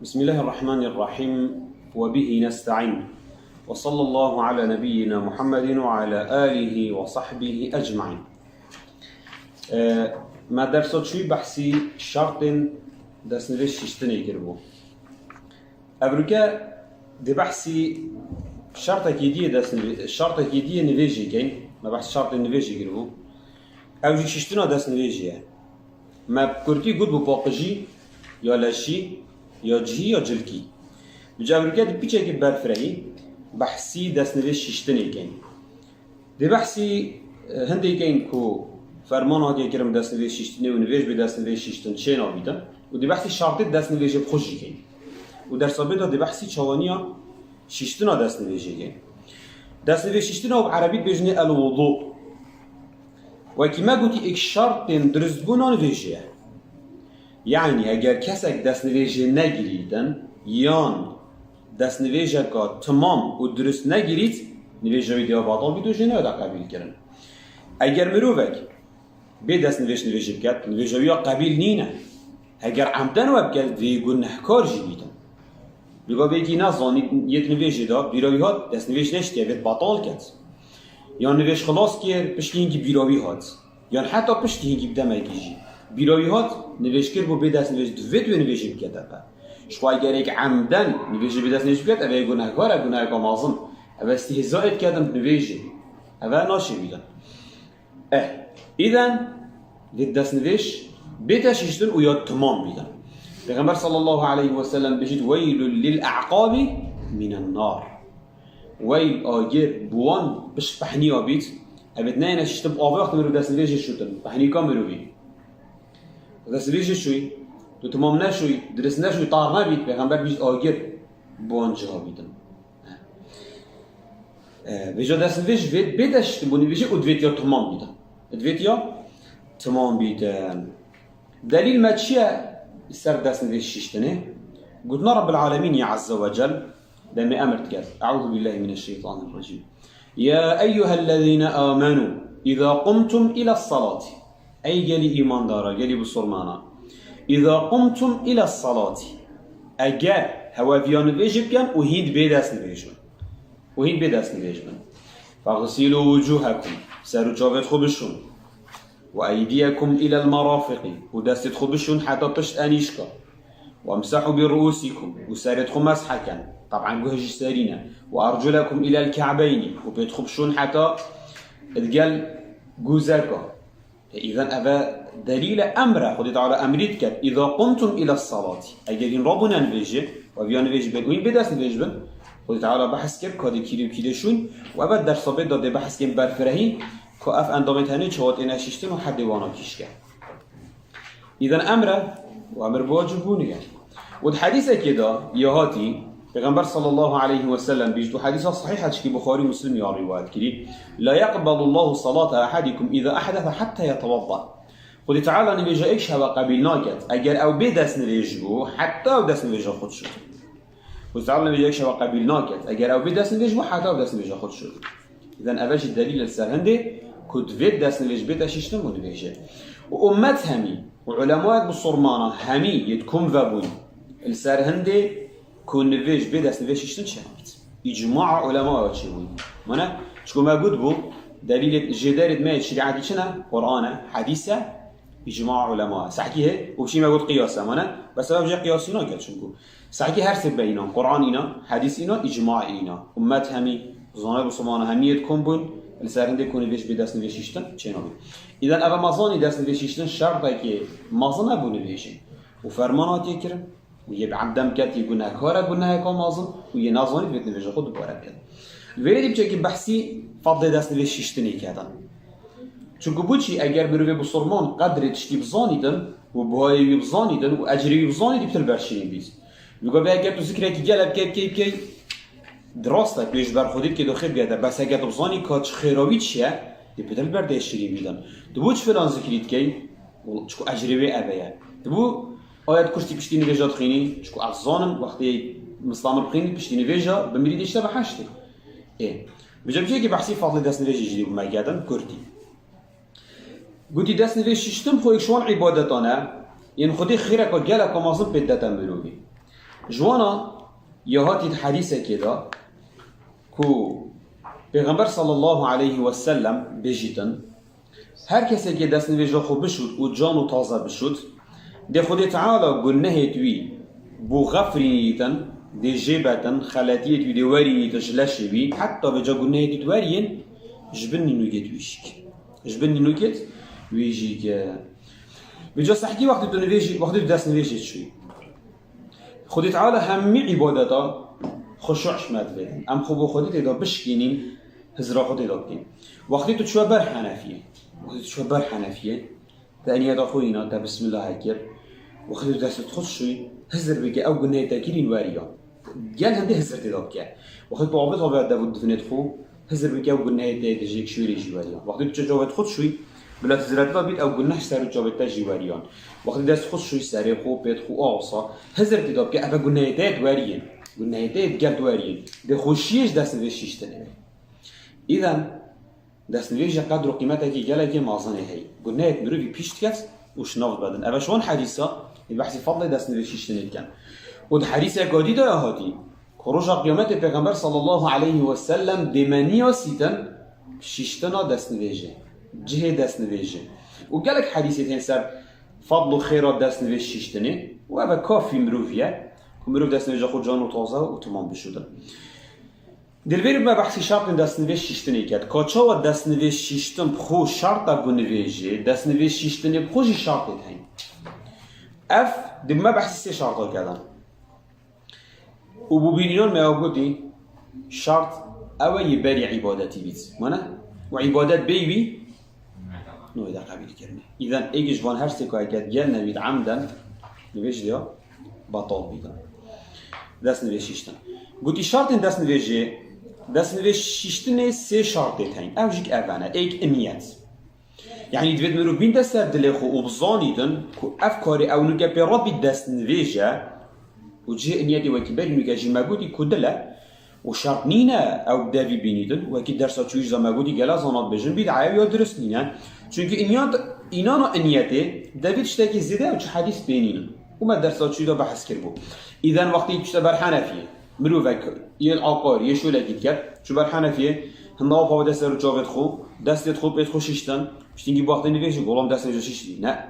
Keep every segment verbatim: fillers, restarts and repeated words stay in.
بسم الله الرحمن الرحيم، وبه نستعين، وصلى الله على نبينا محمد وعلى آله وصحبه أجمعين. Ee, me dersa çûyî behsî şertên destnivêj şiştinê kiribû. Evroke dê behsî şertekî diyê destnivê-, şertekî diyê nivêjê keyn. Me behs şertên nivêjê kiribû. Ew jî şiştina destnivêjê ye. Me bi kurtî got bû paqijî, ya leşî, ya cihî, ya cilkî. Bi cevrike di pîçekî berfirehî behsî destnivêj şiştinê keyn. Dê behsî, e, hindê keyn ku ferman hatiye kirin destnivêj şiştinê û nivêj bê destnivêj şiştin çê nabîtin. Û dê behsî şertê destnivêjê bi xwe jî keyn. Û dersa bê de dê behsî çawaniya şiştina destnivêjê keyn. Destnivêj şiştina û bi erebî dibêjinê el-wudu. Wekî me gotî êk şertên dirustbûna nivêjê ye. Yanî eger kesek destnivêjê negirîtin yan destnivêjeka timam û dirust negirît, nivêja wî dê betal bît û jê neyê de qebîl kirin. Eger mirovek bê destnivêj nivêjê biket, nivêja wî ya qebîl nîne. Heger emden we biket, divê gunehkar jî bîtin. Bi gavê yekî nezanî yê di nivêjê de, bîra wî hat, destnivêj neştiye, vêt betal ket. Yan nivêj xilas kir, piştî hingî bîra wî hat. Yan heta piştî hingî bi demekî jî. Bîra wî hat, nivêj kir bû bê destnivêj, divêt wê nivêjê bikete pe. Ji xwe eger êk emden nivêjê bê destnivêj biket, ev ê gunehkar e, guneheka mezin. Ev ê istihzayê diketin bi nivêjê. Ev ê naşêwîtin. Eh, îden vê destnivêj bête şiştin û ya timam bîtin. Pêxember sallallahu aleyhi ve sellem bêjît, "Weylul lil a'qabi minen nar." Weyl, agir, bi wan pişt pehniya bît. Evêt neyene şiştin, avê wextê mirov destnivêjê şûtin. Pehnîka mirovî. Destnivêjê şûyî, tu timam neşûyî, dirist neşûyî, tar nebît. Pêxember bîjît, agir, bi wan ciha bîtin. E, vêca destnivêj vê, bê de şiştin bû nivêjê û divêt ya timam bîtin. Divêt ya timam bîtin. Delîl me çi ye li ser destnivêj şiştinê? Gotina Rabbil Alemîn ya Azze ve Cel, demê emir diket. Eûzu billahi mineşşeytanirrecîm. Ya eyyuhellezîne âmenû, îzâ qumtum îles salati. Ey gelî îmandara, gelî bisurmana. Îzâ qumtum îles salati. Eger hewe viya nivêjê bikin û hîn bê destnivêj bin. û hîn bê destnivêj bin. Fexsilû wucûhekum, ser û çavêt xwe bişûn. Ve eydiyekum îlel merafiqî, û destêt xwe bişûn heta pişt enîşka. Wemsehû bi ruûsîkum, û serêt xwe mesh ken, teb'en guh ji serî ne. Ve erculekum îlel ke'beynî, û pêt xwe bişûn heta digel gûzeka. Îzan eve delîle emre, Xwedê Teala emrî diket, "Îza qumtum îles salati." Eger hîn rabûne nivêjê, we viya nivêjê bên û hîn bê destnivêj bin, Xwedê Teala behs kir, ka dê kîrê û kîrê şûn, û eve dersa bê de dê behs kên berfirehî, ku ev endamên tenê çawa têne şiştin û hedê wana kîşke. Îzan emre, û emir bi wacibûnê ye. Û di hedîsekê de yê hatî, Pêxember sallallahu aleyhi ve sellem bîjt û hedîsa sahîh e, çikî Buxarî û Muslim ya rîwayet kirî, "La yeqbelullahu salata ehadikum îza ehdese hatta yetewedda." Xwedê Teala nivêja êk ji hewe qebîl naket, eger ew bê destnivêj bû, heta ew destnivêja xwe dişût. Xwedê Teala nivêja êk ji hewe qebîl naket, eger ew bê destnivêj bû, heta ew destnivêja xwe dişût. Îzan eve jî delîl e li ser hindê ku divêt destnivêj bête şiştin û nivêjê. Û ummet hemî û ulemayek bisurmana hemî yê di kom vebûn li ser hindê ku nivêj bê destnivêj şiştin çênabît. Îcmaa ulema ew çêbûn. Mane, çiku me got bû, delîlê jêderê me yê şerîetî çi ne? Quran e, hedîs e, îcmaa ulema e. Sehkî hê, û çî me got qiyas e, mane, bes ev jê qiyasî nake çunku. Sehkî her sê beynan, Quran îna, hedîs îna, îcma îna. Ummet hemî, zane bisimana hemî yê di kom bûn, li ser hindê ku nivêj bê destnivêj şiştin, çênabît. Îden eve me zanî destnivêj şiştin şertekê mezin e bo nivêjê. Û ferman hatiye kirin. Û yê bi emden biket, yê gunehkar e, guneheka mezin, û yê nezanî divêt nivêja xwe dubare biket. Vêrê dî biçekî behsî fadlê destnivêj şiştinê ketin. Çunku bo çî eger mirovê bisurman qedrê tiştî bizanîtin û buhayê wî bizanîtin û ecrê wî bizanî, dî pitir ber şirîn bît. Li gavê eger tu zikrekî gelek bikey, bikey, bikey, di rast e, tu yê ji ber Xwedê dikê, tu xêr bigere te, bes eger tu bizanî ka çi xêra wî çi ye, dî pitir li ber te yê şirîn bîtin. Tu bo çi filan zikrî dikey? Çiku ecrê wê eve ye. Tu bo Ayet Kursî piştî nivêja dixwînî, çiku ez zanim, wextê mislamir bixwînî, piştî nivêja bimirî dê işte behiştê. Ê. Bi cem cihekî behsî fadlê destnivêjê jî dê bû me gedin, kurtî. Gotî destnivêj şiştin xwe yek ji wan îbadetan e, yên Xwedê xêreka geleka mezin pê didete mirovî. Ji wana ya hatî di hedîsekê de ku Pêxember sallallahu aleyhi ve sellem bêjîtin, her kesekê destnivêja xwe bişût û can û taze bişût, dê Xwedê Teala gunehêt wî bû xefrînîtin, dê jê betin, xeletiyêt wî dê werînîtin ji leşê wî, heta vêca gunehêt wî weriyên ji bin nînûkêt wî jî ke. Ji bin nînûkêt wî jî ke. Vêca sehkî wextê tu nivêjî, wextê tu destnivêjê çûyî. Xwedê Teala hemî îbadeta xuşû şima divêtin. Em xwe bo Xwedê tê de bişkînîn, hizra Xwedê tê de bikîn. Wextê tu çûye ber Henefiyê, wextê tu çûye ber Henefiyê, te niyeta xwe îna, te bismillah kir. Wextê tu destê xwe şûyî, hizir bike ew gunehê te kirîn weriya. Gel hindê hizir tê de bike. Wextê tu avêt avêt dev û difinêt xwe, hizir bike ew gunehê te di jêk şûrê jî weriyan. Wextê tu çavêt xwe şûyî, bila hizireta bît ew guneh ser û çavêt te jî weriyan. Wextê dest xwe şûyî serê xwe, pêt xwe, awsa hizir tê de bike, eve gunehê te yê weriyên. Gunehê te yê gel weriyên. Dê xweşiyê ji destnivêj şiştinê. Îden, destnivêjê qedr û qîmetekî gelekî mezin e heye. Gunehêt mirovî pîş diket û şinav bedin. Eve ji wan hedîsa, ê behsî fedlê destnivêj şiştinê dikin. Û di hedîseke dî de ya hatî, ku roja qiyametê Pêxember sallallahu aleyhi ve sellem dê me niyasîtin şiştina destnivêjê, cihê destnivêjê. Û gelek hedîsê tên ser fedl û xêra destnivêj şiştinê. Û eve kafî mirovî ye, ku mirov destnivêja xwe can û taze û timam bişûtin. Dilberî me behsî şertên destnivêj şiştinê ket. Ka çawa destnivêj şiştin bi xwe şert e bo nivêjê, destnivêj şiştinê bi xwe jî şertê heye. Ev, dê me behsî sê şerta kedin. Û bo bînînan me ew gotî, şert ew e yê berî îbadetî bît. Wene? Û îbadet bê wî nû de qebîl kirine. Îden êk ji van her sê kayê ket gel nebît emden, nivêj de ya betal bîtin. Destnivêj şiştin. Gotî şertên destnivêjê, destnivêj şiştinê sê şertê heye. Ew jî ev ne. Êk niyet. Yanî divêt mirov bînte ser dilê xwe û bizanîtin ku ev karê ew nûke pê re bît destnivêj e û cihê niyetê wekî berî nûke jî me gotî ku dil e. Û şert nîne ew devî bînîtin, wekî dersa çûyîş de me gotî gela zana dibêjin bîd'a ye ya dirust nîne. Çunkî îniyat-, înana îniyetê devî tiştekî zêde ew çi hedîs pê nînin. Û me dersa çûyî de behs kiribû. Îden wextê tişte ber Henefiyê, mirovek yên aqar, yê şolekî diket, çû ber Henefiyê, hinda ava bide ser û çavêt xwe, destêt xwe pêt xwe şiştin, piştîngî wextê nivêjî, golam destnivêjê şiştî. Ne.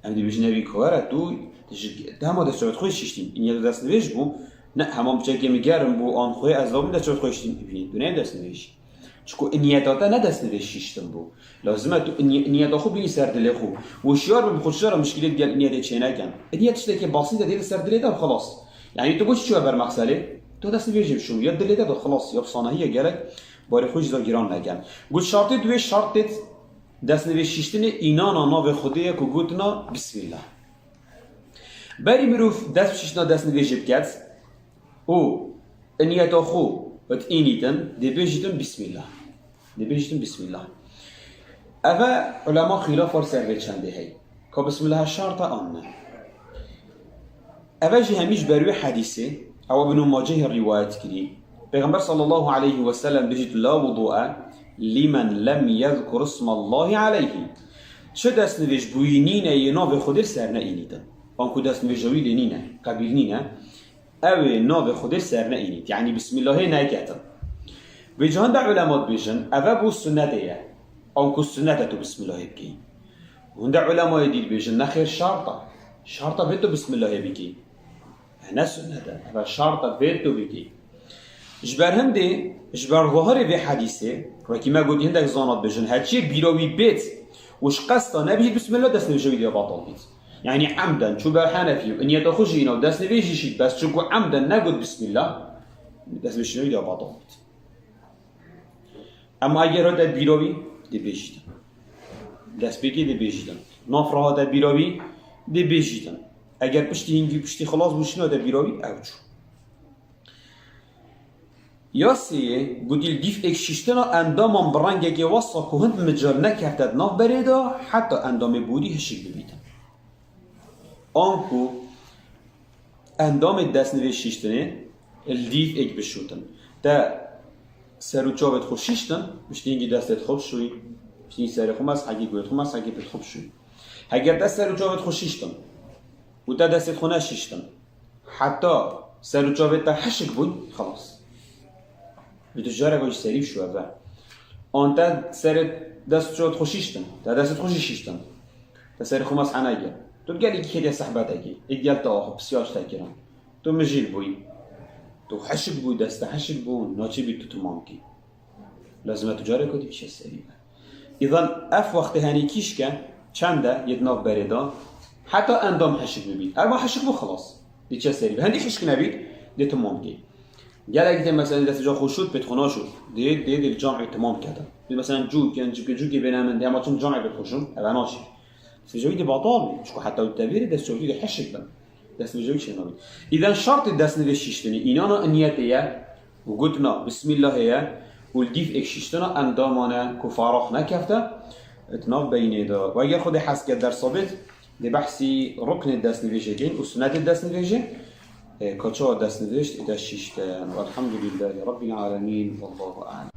Em dibêjin evî ku were, tu, tu ji, tu hema destçavêt xwe şiştîn. Îniyet destnivêj bû. Ne, hema biçekê min germ bû, an xwe ez labim destçavêt xwe şiştîn. Bînî, tu ne destnivêj. Çiku îniyeta te ne destnivêj şiştin bû. Lazim e tu înî-, îniyeta xwe bînî ser dilê xwe. Wişyar bin, xwe şiyar mişkilê digel îniyetê çênekin. Îniyet tiştekê basît e, dê li ser dilê de xilas. Yanî tu bo çi çûye ber mexselê? Tu destnivêjê bişûn. Ya dilê de de xilas, ya bi sanahî ye gelek. Barê xwe jî zor giran nekin. Got şartê duê şartê destnivêj şiştinê înana navê Xwedê ye ku gotina Bismillah. Berî mirov dest bi şiştina destnivêjê biket û niyeta xwe bi înîtin, dê bêjîtin Bismillah. Dê bêjîtin Bismillah. Eve ulema xîlaf war ser vê çendê heye. Ka Bismillah şart e an ne? Eve jî hemî ji ber wê hedîsê, ew Ibnû Macehê rîwayet kirî. Pêxember sallallahu aleyhi ve sellem bêjît, "La wudu'a limen lem yezkur ismallahi aleyhi." Çi destnivêj bûyî nîne yê navê Xwedê li ser neînîtin. Anku destnivêja wî lê nîne, qebîl nîne. Ew ê navê Xwedê li ser neînît. Yanî Bismillahê neketin. Vêca hinde ulema dibêjin, eve bo sunnetê ye. Anku sunnet e tu Bismillahê bikî. Hinde ulemayê dî dibêjin, nexêr şart e. Şart e vê tu Bismillahê bikî. E, ne sunnet e. Eve şart e vê tu bikî. Ji ber hindê, ji ber zahirê vê hedîsê, wekî me gotî hindek zana dibêjin, heçiyê bîra wî bêt û ji qesta nebijît Bismillah, destnivêja wî dê betal bît. Yanî emden çû ber Henefî û niyeta xwe jî îna û destnivêj jî şît, bes çiku emden negot Bismillah, destnivêja wî dê betal bît. Ema eger hate bîra wî, dê bêjîtin. Destpêkê dê bêjîtin. Nav re hate bîra wî, dê bêjîtin. Eger piştî hingî piştî xilas bû şîn hate bîra wî, ew çû. Ya sêyê, gotî li dîf êk şiştina endaman bi rengekê wesa ku hind micar nekefte di nav berê de, heta endamê borî hişik bibîtin. Anku endamê destnivê şiştinê li dîf êk bişûtin. Te ser û çavêt xwe şiştin, piştî hingî destêt xwe bişûyî, piştî hingî serê xwe meshekî, gulêt xwe meshekî, pêt xwe bişûyî. Heger te ser û çavêt xwe şiştin û te destêt xwe neşiştin, Heta ser û çavê te hişk bûy, xelas. Li tu careka jî serî şû eve. An te serê dest û çavê xwe şîştin, te destê xwe jî şîştin. Te serê xwe mesehene kir. Tu gelekî kêtiye sehbetekî, ê gel te axwe pisyaş te kirin. Tu mijîl bûyî. Tu hişk bûyî, dest te hişk bû, naçî bî tu timam kî. Lazim e tu careka dî biçe serî ve. Îzan ev wextê henî kîşke çend e yê di nav berê de, heta endam hişk bibî. Ev hişk bû, xelas. Dê çe serî ve. Hindî hişk nebît, dê timam kî. Gelek dê mesela destê ca xwe şût, pêt xwe naşût. Dê, dê, dê li camê timam kete. Dê mesela cûk, yan cûkê, cûkê bêne min, dê hema çim camê pêt xwe şûn, ev naşî. Destê ca wî dê batal bî. Çku heta wî tevîrê destê ca wî dê hişk bin. Destnivêja wî çênabî. Îden şertê destnivêj şîştinê, înana niyetê ye û gotina Bismillahê ye û li dîv êk şîştina endaman e ku farax nekefte di nav beynê de. Û eger Xwedê hez ke dersa bêt, dê behsî ruknê destnivêjê kên û sunetê destnivêjê, e, ka çawa destnivêj tê de şîştin. Welhamdulîllahî Rebbîl Alemîn. Wallahu alem.